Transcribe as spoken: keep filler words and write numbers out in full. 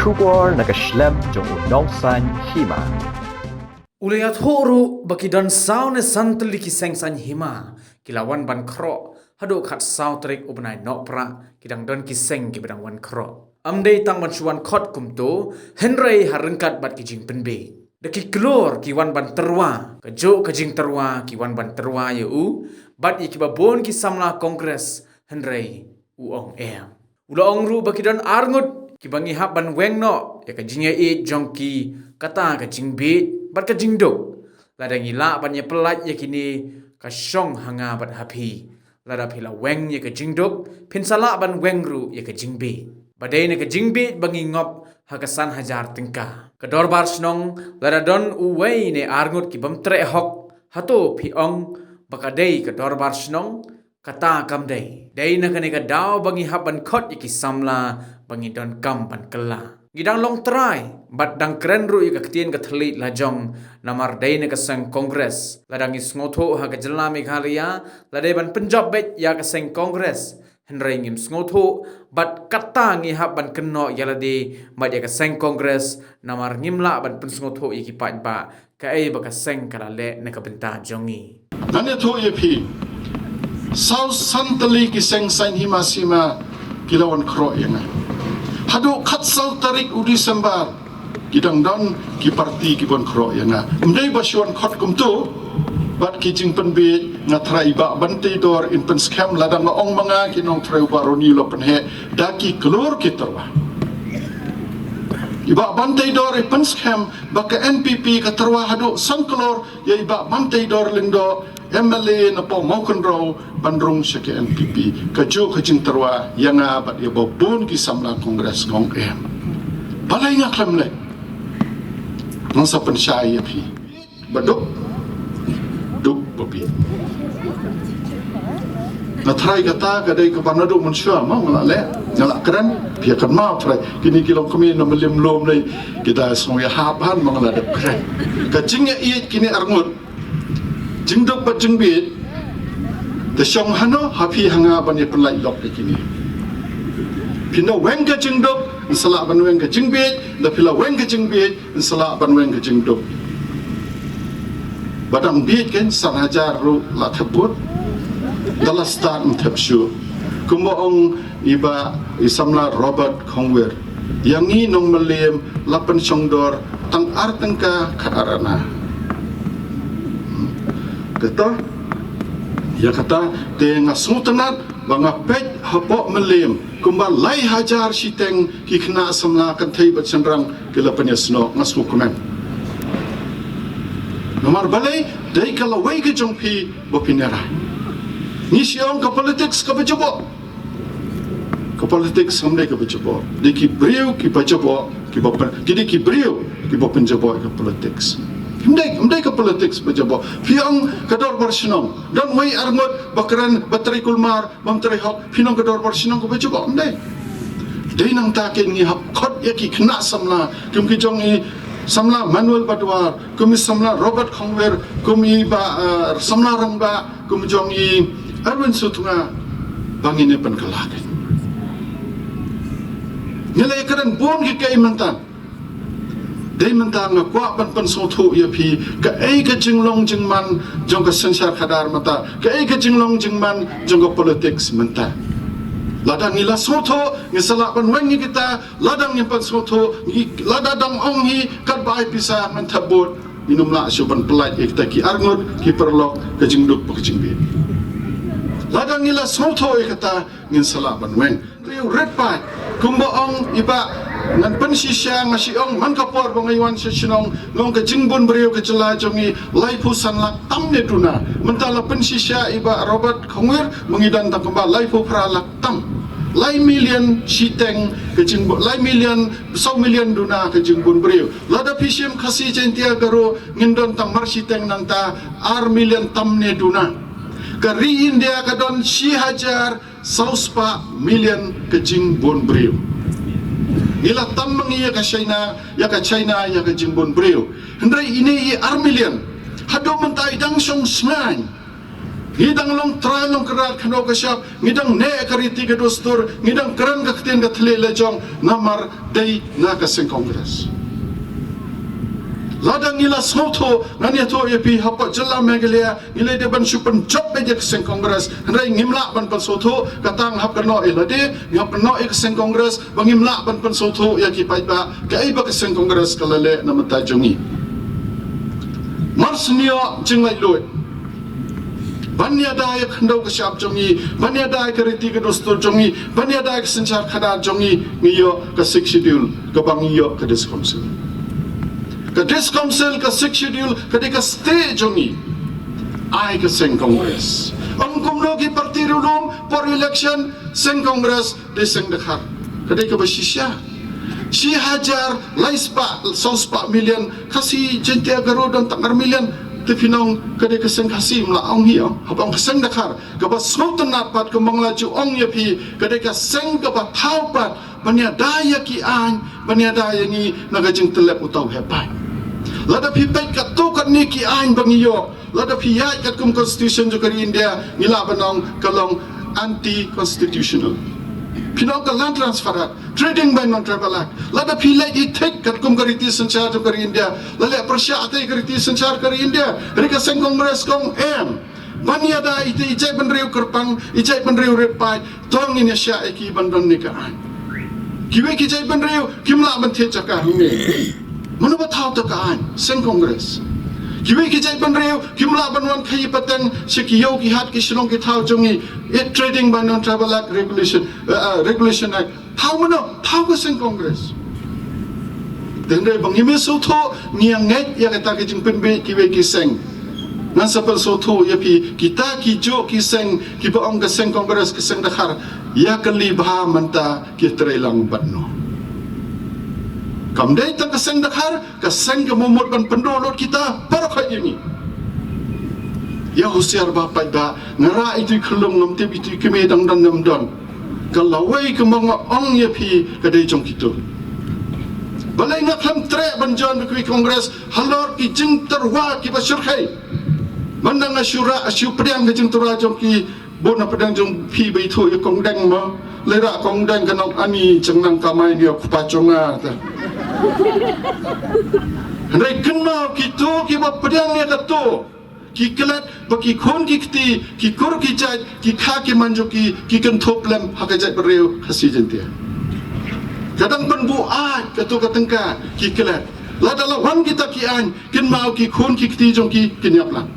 Khubor na ka shlem jong u nongsaiñ hima. U la ïathuh ruh ba ki don saw ne san tylli ki seng saiñ hima ki la wan ban khroh haduh khatsaw tarik u bnai Nohprah, ki dang don ki seng kiba dang wan khroh. Ym dei tang ban shu wan khot kumto, hynrei ha ryngkat bad ki jingpynbiej. Da ki klur ki wan ban tyrwa, kajuh ka jingtyrwa ki wan ban tyrwa ïa u bad ïa kiba bun ki samla Congress, hynrei u ong em. U la ong ruh ba ki don arngut kiba ngi hap ban weng noh ïa ka jingïaieit jong ki, kata ka jingbiej bad ka jingduk. Lada ngi lah ban ïapyllait ïa kine, ka shong ha nga bad ha phi. Lada phi la weng ïa ka jingduk, phin sa lah ban weng ruh ïa ka jingbiej. Ba dei na ka jingbiej ba ngi ngop ha ka san hajar tyngka. Ka dorbar shnong, lada don uwei ne arngut ki bym treh hok, hato phi ong ba ka dei ka dorbar shnong? Kata kam dei. Dei na kane ka daw ba ngi hap ban khot ïa ki samla ba ngi donkam ban kylla. Ngi dang long trai bad dang kren ruh ïa ka ktien ka thylliej la jong, namar dei na ka seng Congress. Lada ngi sngewthuh ha ka jylla Meghalaya, la dei ban pynjop beit ïa ka seng Congress. Hynrei ngim sngewthuh, bad kata ngi hap ban kynnoh ïa lade bad ïa ka seng Congress, namar ngim lah ban pynsngewthuh ïa ki paidbah kaei ba ka seng ka la leh na ka bynta jong ngi. Ngan ïathuh ïa phi. Saw san tylli ki seng saiñ hima sima ki la wan khroh ïa nga. Haduh khatsaw tarik u December, ki dang don ki parti ki ban khroh ïa nga. Ym dei ba shu wan khot kumto, bad ki jingpynbiej, nga tharai i Bah Banteidor in pynskhem, lada nga ong ma nga, ki nongtrai u Bah Ronnie u la pynheh da ki klur ki tyrwa. I Bah Banteidor i pynskhem ba ka N P P ka tyrwa haduh san klur ïa i Bah Banteidor Lyngdoh, M L A na poh Mawkynrew, ban rung sha ka N P P. Kajuh ka jingtyrwa ïa nga bad ïa ba bun ki samla Congress, nga ong em. Balei nga khlem leh? Ngan sa pynshai ïa phi. Ba duk, duk ba bieit. Nga tharai kata ka dei kaba naduh mynshuwa ma nga la leh, nga la kren. Phi ïa kynmaw tharai, kine ki longkmie na Mylliem Lum lei, kita sngew ïahap ban ma nga la dep kren. Ka jingïaieit kine arngut, jingduk bad jingbiej, te shong hano ha phi ha nga ban ïa pynlait lok ïa kine? Phin da weng ka jingduk, yn sa lah ban weng ka jingbiej, da phi la weng ka jingbiej, yn sa lah ban weng ka jingduk. Ba dang biej kan san hajar ruh la thep bud. Da la start ym thep shuh. Kumba ong i Bah, i samla Robert Khongwir, ïa ngi nong Mylliem la pynshongdor tang ar tyngka khat ar ana. Kata, ïa kata te nga sngewtynnat ba nga peit hapoh Mylliem kumba lai hajar shiteng ki khynnah samla kynthei bad shynrang ki la pynïasnoh, nga sngewkmen. Namar balei? Dei ka lawei ka jong phi ba phin ïarai. Ngi shu ong ka politics kaba jaboh. Ka politics kam dei kaba jaboh. Dei ki briew kiba jaboh, kiba pyn-, ki dei ki briew kiba pynjaboh ka politics. Kam dei, kam dei ka politics ba jaboh. Phi ong ka dorbar shnong, don wei arngut ba kren, ba trei kulmar, bym trei hok, phin ong ka dorbar shnong kaba jaboh, ym dei. Dei nangta kein ngi hap khot ïa ki khynnah samla, kum ki jong i samla Manuel Badwar, kum i samla Robert Khongwir, kum i Bah, eh, samla Rangbah, kum jong i Erwin Sutnga, ba ngin ïa pynkylla kein. Ngi la ïa kren bun ki kaei mynta. Dei mynta nga kwah ban pynsngewthuh ïa phi, kaei ka jinglong jingman jong ka synshar khadar mynta, kaei ka jinglong jingman jong ka politics mynta. Lada ngi la sngewthuh, ngi sa lah ban weng ïa kita, lada ngim pynsngewthuh, ngi, lada dang ong hi katba ai pisa ngan thep bud, ngin ym lah shuh ban pyllait ïa kita ki arngut, ki paralok, ka jingduk bad ka jingbiej. Lada ngi la sngewthuh ïa kata, ngin sa lah ban weng. Briew rit paid, kumba ong i Bah, ngan pynshisha, nga shu ong man ka por ba nga wan sha shnong, nga ong ka jingbun briew ka jylla jong ngi laiphew san lak tam ne duna. Mynta la pynshisha i Bah Robert Khongwir, ma ngi don tang kumba laiphew phra lak tam. Lai million shiteng ka jingbun, lai million, saw million duna ka jingbun briew. Lada phi shim Khasi Jaintia Garo, ngin don tang mar shiteng nangta ar million tam ne duna. Ka ri India ka don shi hajar saw spah million ka jingbun briew. Ngi la tam ma ngi ïa ka China, ïa ka China, ïa ka jingbun briew. Hynrei ine i ar million, haduh mynta i dang shong shngaiñ. Ngi dang long trai long kyrad khyndew ka shyiap, ngi dang neh ka riti ka dustur, ngi dang kren ka ktien ka thylliej lajong, namar dei na ka seng Congress. Lada ngi la sngewthuh, ngan ïathuh ïa phi hapoh jylla Meghalaya, ngi la dei ban shu pynjop beit ïa ka seng Congress, hynrei ngim lah ban pynsngewthuh, kata nga hap kynnoh ïa lade, nga hap kynnoh ïa ka seng Congress, ba ngim lah ban pynsngewthuh ïa ki paidbah, kaei ba ka seng Congress ka la leh na bynta jong ngi. Mar sniew jinglaitluid. Ban ïada ïa ka khyndew ka shyiap jong ngi, ban ïada ïa ka riti ka dustur jong ngi, ban ïada ïa ka synshar khadar jong ngi, ngi ïoh ka Sixth Schedule, kaba ngi ïoh ka District Council. Ka District Council, ka Sixth Schedule, ka dei ka steh jong ngi. Ai ka seng Congress. Ym kumno ki party riewlum, por election, seng Congress, dei seng dkhar. Ka dei kaba shisha. Shi hajar, lai spah, saw spah million, Khasi Jaintia Garo don tang ar million. Te phin ong ka dei ka seng Khasi, ym lah ong hi ong. Haba ong ka seng dkhar, kaba sngewtynnat pat kumba nga la ju ong ïa phi, ka dei ka seng kaba thaw pat ban ïada ïa ki aiñ, ban ïada ïa ngi na ka jingtyllep uta u hepaiñ. Lada phi peit katto katne ki aiñ ba ngi ïoh, lada phi ïaid katkum constitution jong ka ri India, ngi lah ban ong ka long anti constitutional. Phin ong ka Land Transfer Act, Trading by Non-Tribal Act. Lada phi leit ïa thik katkum ka riti synshar jong ka ri India, la leh pyrshah te ka riti synshar ka ri India, hynrei ka seng Congress ka ong em. Ban ïada ïa ite i jaitbynriew kyrpang, i jaitbynriew rit paid, to ngin ïa shah ïa ki ban don ne ka aiñ. Kiwei ki jaitbynriew kim lah ban thied jaka hangne. Mano ba thaw ta ka aiñ? Seng Congress. Kiwei ki jaitbynriew kim lah ban wan khaïi pateng sha ki ïew ki hat ki shnong ki thaw jong ngi. Ïa Trading by Non-Tribal Act Regulation, eh, eh, Regulation Act. Thaw mano? Thaw ka seng Congress. Te hynrei ba ngim sngewthuh, ngi ïa ngeit ïa kata ka jingpynbeit kiwei ki seng. Ngan sa pynsngewthuh ïa phi, kita kijuh ki seng kiba ong ka seng Congress ka seng dkhar, ïa kylli bha mynta ki trei lang bad no. Kam dei tang ka seng dkhar, ka seng kaba mut ban pynduh lut kita baroh ïa ngi. Ïa husiar bha paidbah, nga rah ïa itu i khyllung, ngam tip itu i kmie dang don ne ym don. Ka lawei kumba nga ong ïa phi ka dei jong kito. Balei nga khlem treh ban join bad kiwei ki Congress halor ki jingtyrwa kiba shyrkhei. Mynta nga shu rah, shu pdiang ka jingtyrwa jong ki bun na pdeng jong phi ba ithuh ïa Kong Deng mo. Lei rah Kong Deng ka nong ani chang nang kamai ni u kpa jong nga te. Hynrei kynmaw kito kiba pdiang ïa kato, ki klet ba ki khun ki kti, ki kur ki jait, ki kha ki man jong ki, ki kynthup lem ha ka jaitbynriew Khasi Jaintia. Ka dang pynbuaid kato ka tyngka ki klet. Lada la wan kita ki aiñ, kynmaw ki khun ki kti jong ki kin ïap lang.